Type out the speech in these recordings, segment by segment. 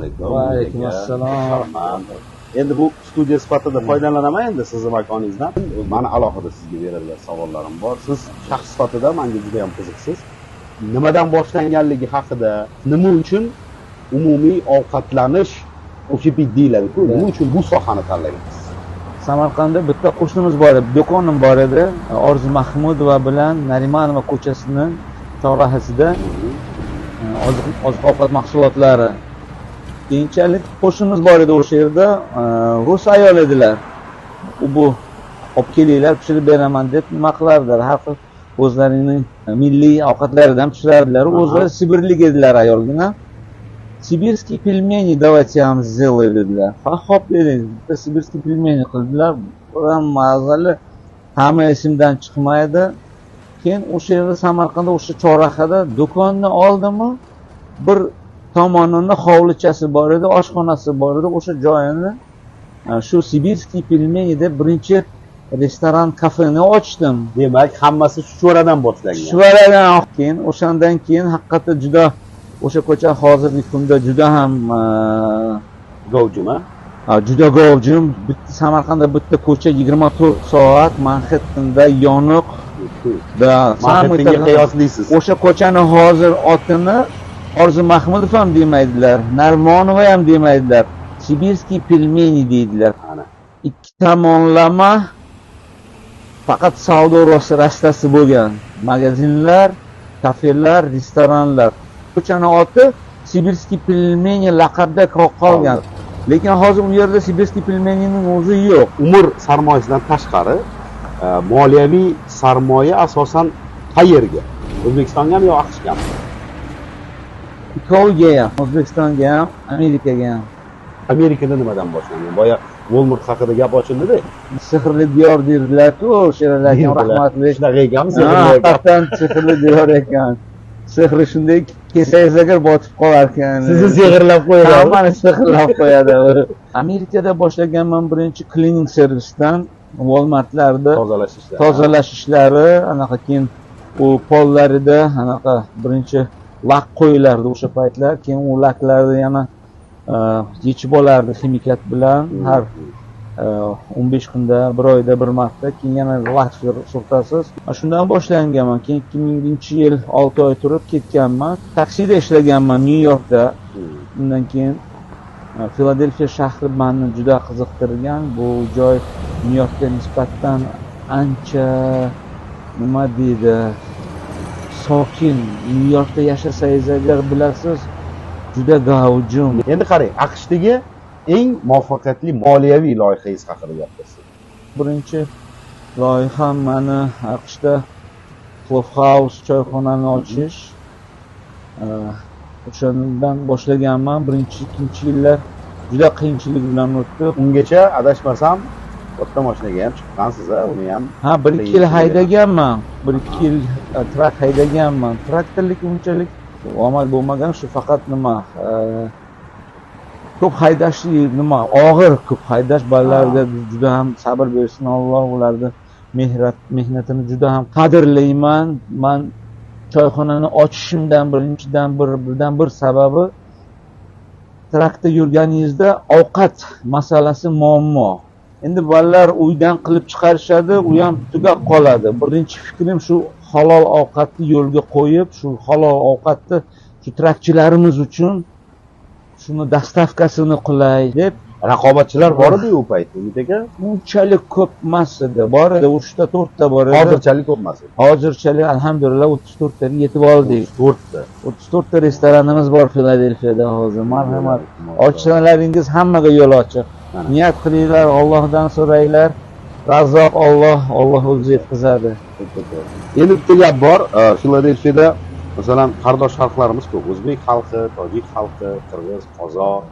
Alaykum. Va alaykum assalom. Endi bu studiya sifatida foydalanaman endi sizni makoningizdan. Mani alohida sizga beradigan savollarim bor. Siz shaxs sifatida menga juda ham qiziqsiz. Nimadan boshlanganligi haqida, nima uchun umumiy ovqatlanish общепит deyiladi-ku, nima uchun bu sohani tanlagansiz? Samarqandda bitta qo'shnimiz bor edi, do'konim bor edi. Orzu Mahmudova bilan Narimanova ko'chasini chorrahasida oziq ovqat mahsulotlari. Keyinchalik qo'shnimiz bor edi o'sha yerda, rus ayol edilar. U bu olib kelinglar, pishirib beraman deb nima qilardilar. Har xil o'zlarining milliy ovqatlaridan pishirardilar. O'zlari sibirlik edilar ayolgina. "Сибирские пельмени давайте я вам сделаю", dedilar. Ha, xo'p dedik. Bitta сибирский пельмени qildilar. Ham mazali, ta'mi esimdan chiqmaydi. Keyin o'sha yerda, Samarqandda, o'sha chorrahada do'konni oldimu, bir tomonini hovlichasi bor edi, oshxonasi bor edi. O'sha joyini shu "Сибирский пельмени" deb birinchi restoran, kafeni ochdim. Demak, hammasi chuchvaradan boshlangan. Chuchvaradan. Keyin o'shandan keyin haqiqatda juda o'sha ko'cha hozirgi kunda juda ham Gavjum, a? Ha, juda gavjum. Bitta Samarqandda bitta ko'cha 24 soat Manhattanda yoniq. Да, самый Manhattenga qiyoslaysiz. O'sha ko'chani hozir otini Orzu Mahmudov ham demaydilar, Narimonova ham demaydilar. "Сибирский пельмени" deydilar. Ana. Ikki tomonlama faqat savdo rastasi bo'lgan magazinlar, kafelar, restoranlar. Ko'chani oti "Сибирский пельмени" laqabda qolgan. Lekin hozir u yerda "Сибирский пельмени" ning o'zi yo'q. Umr sarmoyasidan tashqari moliyaviy sarmoya asosan qayerga? O'zbekistongami yo AQShgami? Ikkoviga ham, O'zbekistonga ham, Amerikaga ham. Amerikada nimadan boshlangan? Boya Walmart haqida gap ochildida. Sehrli diyor derdilar-ku Sherali akam rahmatli. Shunaqa ekanmi? Ha, Sehrli ekan. Haqiqatdan sehrli diyor ekan. Sehri shunday, kelsangiz agar botib qolar ekan. Sizni sehrlab qo'yadi. Hammani sehrlab qo'yadi. Amerikada boshlaganman birinchi cleaning servisdan, Walmartlarda Tozalash ishlari. Tozalash ishlari, anaqa, keyin u pollarida anaqa birinchi lak qo'yilardi o'sha paytlar, keyin u laklarni yana yechib olardi ximikat bilan har 15 kunda, bir oyda bir marta, keyin yana lak surtasiz. Mana shundan boshlanganman. Keyin 2000-yil 6 oy turib ketganman, taksida ishlaganman Nyu Yorkda. Undan keyin Filadelfiya shahri mani juda qiziqtirgan. Bu joy Nyu Yorkka nisbatan ancha, nima deydi, sokin. Nyu Yorkda yashasangiz agar, bilasiz, juda gavjum. Endi qarang, AQShdagi eng muvaffaqiyatli moliyaviy loyihangiz haqida gapirsak. Birinchi loyiham mani AQShda Clove House choyxonani ochish. O'shandan boshlaganman. Birinchi, ikkinchi yillar juda qiyinchilik bilan o'tdi. Ungacha, adashmasam, katta mashinaga ham chiqqansiz, a? Uni ham Ha, bir ikki yil qiyinchilik. haydaganman, bir ikki yil truck haydaganman. Traktorlik unchalik omad bo'lmagan. Shu faqat nima, ko'p haydash, nima, og'ir ko'p haydash. Bolalarga juda ham sabr bersin Alloh, ularni mehnatini juda ham qadrlayman. Man choyxonani ochishimdan birinchidan bir birdan bir sababi, trakda yurganingizda ovqat masalasi muammo. Endi bolalar uydan qilib chiqarishadi, u ham tugab qoladi. Birinchi fikrim shu halol ovqatni yo'lga qo'yib, shu halol ovqatni shu trakchilarimiz uchun shuni доставка sini qilay deb. Raqobatchilar bor edi u paytda, Umid aka? Unchalik ko'p emas edi, bor edi, uchta, to'rtta bor edi. Hozirchalik ko'p emas edi. Hozirchalik, alhamdulillah, 34 taga yetib oldik. To'rtta. 34 ta restoranimiz bor Filadelfiyada hozir. Marhamat, ochsalaringiz, hammaga yo'l ochiq. Mana. Niyat qilinglar, Ollohdan so'ranglar. Razzoq Olloh, Olloh o'zi yetkazadi. Endi bitta gap bor, Filadelfiyada masalan qardosh xalqlarimiz ko'p. O'zbek xalqi, tojik xalqi, qirg'iz, qozoq,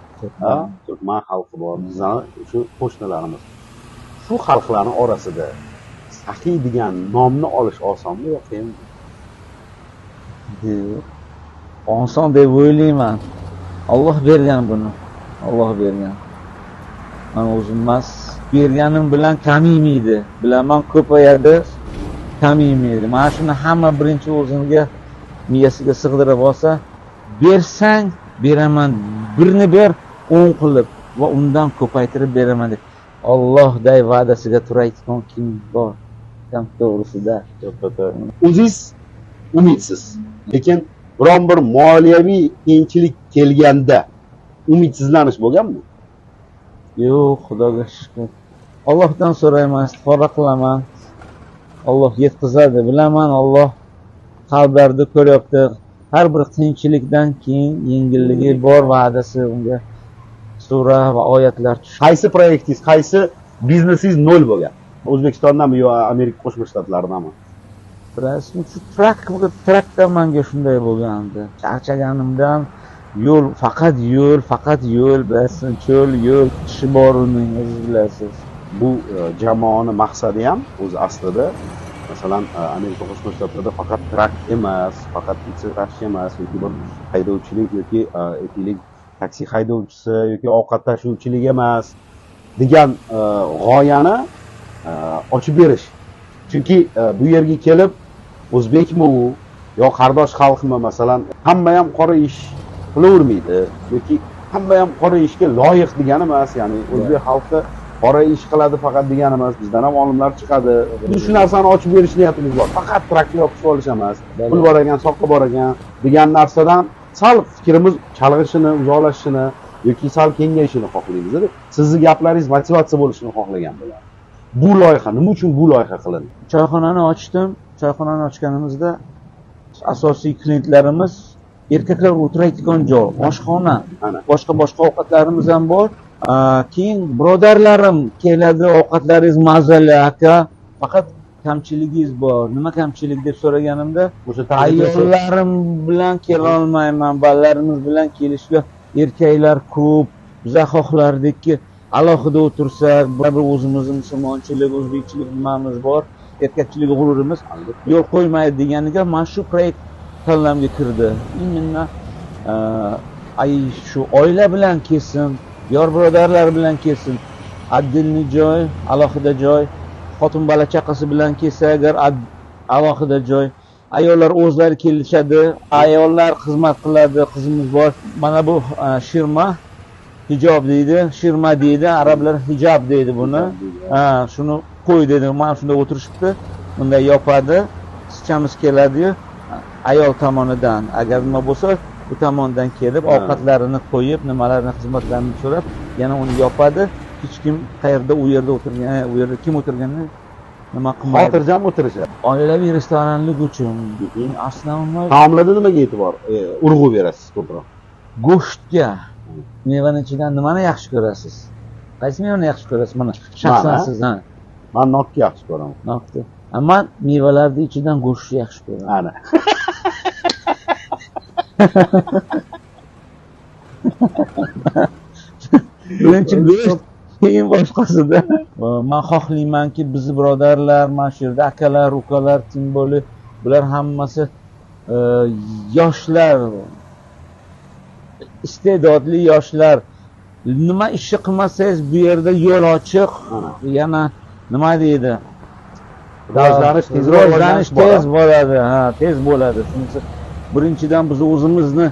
ha, turkman xalqi bor. Bizani shu qo'shnilarimiz. Shu xalqlarning orasida saxiy degan nomni olish osonmi yo qiyinmi? Oson deb o'ylayman. Olloh bergan buni, Olloh bergan. Man o'zim emas, berganim bilan kamaymaydi, bilaman, ko'payadi, kamaymaydi. Mana shuni hamma birinchi o'zimga miyasiga sig'dirib olsa, bersang Beraman, birni ber, 10 qilib va undan ko'paytirib beraman deb. Allohday va'dasiga turayotgan kim bor? Kam to'g'risida. O'zingiz umidsiz, lekin biron bir moliyaviy qiyinchilik kelganda umidsizlanish bo'lganmi? Yo'q, Xudoga shukr. Allohdan so'rayman, istig'fora qilaman. Alloh yetkazadi, bilaman, Alloh qalblarda ko'ryapti. Har bir qiyinchilikdan keyin yengilligi bor va'dasi unga sura va oyatlar tushdi. Qaysi proyektingiz, qaysi biznesingiz nol bo'lgan? O'zbekistondami yo Amerika Qo'shma Shtatlaridami? Bilasizmi, shu trakda menga shunday bo'lgandi. Charchaganimdan yo'l, faqat yo'l, faqat yo'l, bilasizmi, cho'l, yo'l, tishi bor uning, o'zingiz bilasiz. Bu jamoani maqsadi ham o'zi aslida, masalan, Amerika Qo'shma Shtatlarida faqat trak emas, faqat pitsa tashish emas, yoki bir haydovchilik yoki aytaylik taksi haydovchisi yoki ovqat tashuvchilik emas degan g'oyani ochib berish. Chunki bu yerga kelib o'zbekmi u yo qardosh xalqmi, masalan, hamma ham qora ish qilavermaydi yoki hamma ham qora ishga loyiq degani emas, ya'ni o'zbek xalqi qora ish qiladi faqat degani emas, bizdan ham olimlar chiqadi. Biz shu narsani ochib berish niyatimiz bor. Faqat trakka yopishib olish emas, pul bor ekan, soqqa bor ekan degan narsadan sal fikrimiz chalg'ishini, uzoqlashishini yoki sal kengayishini xohlaymiz. Sizni gaplaringiz motivatsiya bo'lishini xohlagan bo'ladi. Bu loyiha nima uchun bu loyiha qilindi? Choyxonani ochdim. Choyxonani ochganimizda asosiy klientlarimiz erkaklar o'tiradigan joy, oshxona, boshqa ovqatlarimiz ham bor. Keyin birodarlarim keladi, ovqatlaringiz mazali aka, faqat kamchiligingiz bor. Nima kamchilik deb so'raganimda, ayollarim bilan kela olmayman, bolalarimiz bilan kelishga erkaklar ko'p. Biz xohlardikki alohida o'tirsak, bir o'zimizni musulmonchilik, o'zbekchilik nimamiz bor, erkakchilik g'ururimiz yo'l qo'ymaydi deganiga mana shu proyekt tanlamga kirdi. Именно shu oila bilan kelsin, yor birodarlar bilan kelsin, отдельный joy, alohida joy, xotin bola chaqasi bilan kelsa agar alohida joy, ayollar o'zlari kelishadi, ayollar xizmat qiladi, qizimiz bor. Mana bu shirma hijob deydi, shirma deydi, arablar hijob deydi buni. Ha, shuni qo'y dedi, mana shunda o'tirishibdi, bunday yopadi, qizchamiz keladi-yu, ayol tomonidan, agar nima bo'lsa, bu tomondan kelib ovqatlarini qo'yib, nimalarni xizmatlarini so'rab, yana uni yopadi. Hech kim qayerda u yerda o'tirgan, u yerda kim o'tirganini nima qilmaydi. Xotirjam o'tirishadi. Oilaviy restoranlik uchun asli taomlarda nimaga e'tibor, urg'u berasiz ko'proq? Go'shtga. Mevani ichidan nimani yaxshi ko'rasiz? Qaysi mevani yaxshi ko'rasiz? Mana shaxsan siz, ha. Men nokni yaxshi ko'raman. Nokni. Ammo mevalarning ichidan go'shtni yaxshi ko'raman. Ana. Birinchi go'sht, keyin boshqasida. Men xohlaymanki, bizni birodarlar, mana shu yerda akalar, ukalar, timboli, bular hammasi yoshlar, iste'dodli yoshlar. Nima ishni qilmasangiz bu yerda yo'l ochiq. Yana nima deydi? Rivojlanish tez bo'ladi, ha, tez bo'ladi. Shunisi birinchidan biz o'zimizni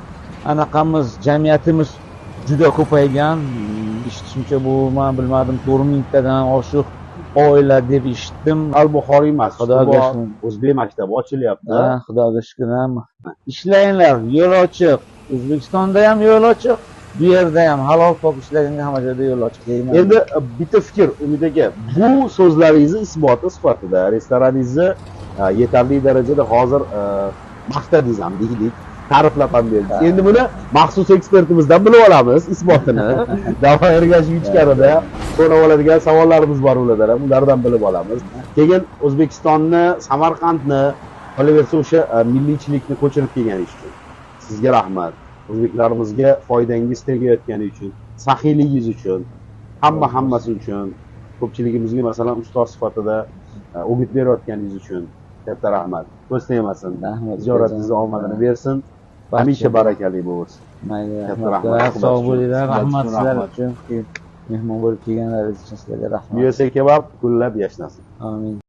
anaqamiz, jamiyatimiz juda ko'paygan. Eshitishimcha bu men bilmadim, 4000 tadan oshiq oila deb eshitdim. Al-Buxoriy masjidi bor, o'zbek maktabi ochilyapti. Ha, Xudoga shukr. Ishlanglar, yo'l ochiq. O'zbekistonda ham yo'l ochiq, bu yerda ham halol pok ishlaganga hamma joyda yo'l ochiq deyman. Endi bitta fikr, Umid aka, bu so'zlaringizni isboti sifatida restoraningizni yetarli darajada hozir maqtadingiz ham deylik, ta'riflab ham berdingiz. Endi buni maxsus ekspertimizdan bilib olamiz isbotini. Davron Ergashev ichkarida so'rab oladigan savollarimiz bor ulardan ham, ulardan bilib olamiz. Keyin O'zbekistonni, Samarqandni, qolaversa o'sha milliychilikni ko'chirib kelganingiz uchun sizga rahmat. O'zbeklarimizga foydangiz tegayotgani uchun, saxiyligingiz uchun, hammasi uchun, ko'pchiligimizga masalan ustoz sifatida o'git berayotganingiz uchun katta rahmat. Ko'z tegmasin. Tijoratingizni omadini bersin. Hamisha barakali bo'lsin. Katta rahmat. Sog' bo'linglar. Rahmat sizlar uchun. Mehmon bo'lib kelganlaringiz uchun sizlarga rahmat. USA kebab gullab yashnasin. Amin.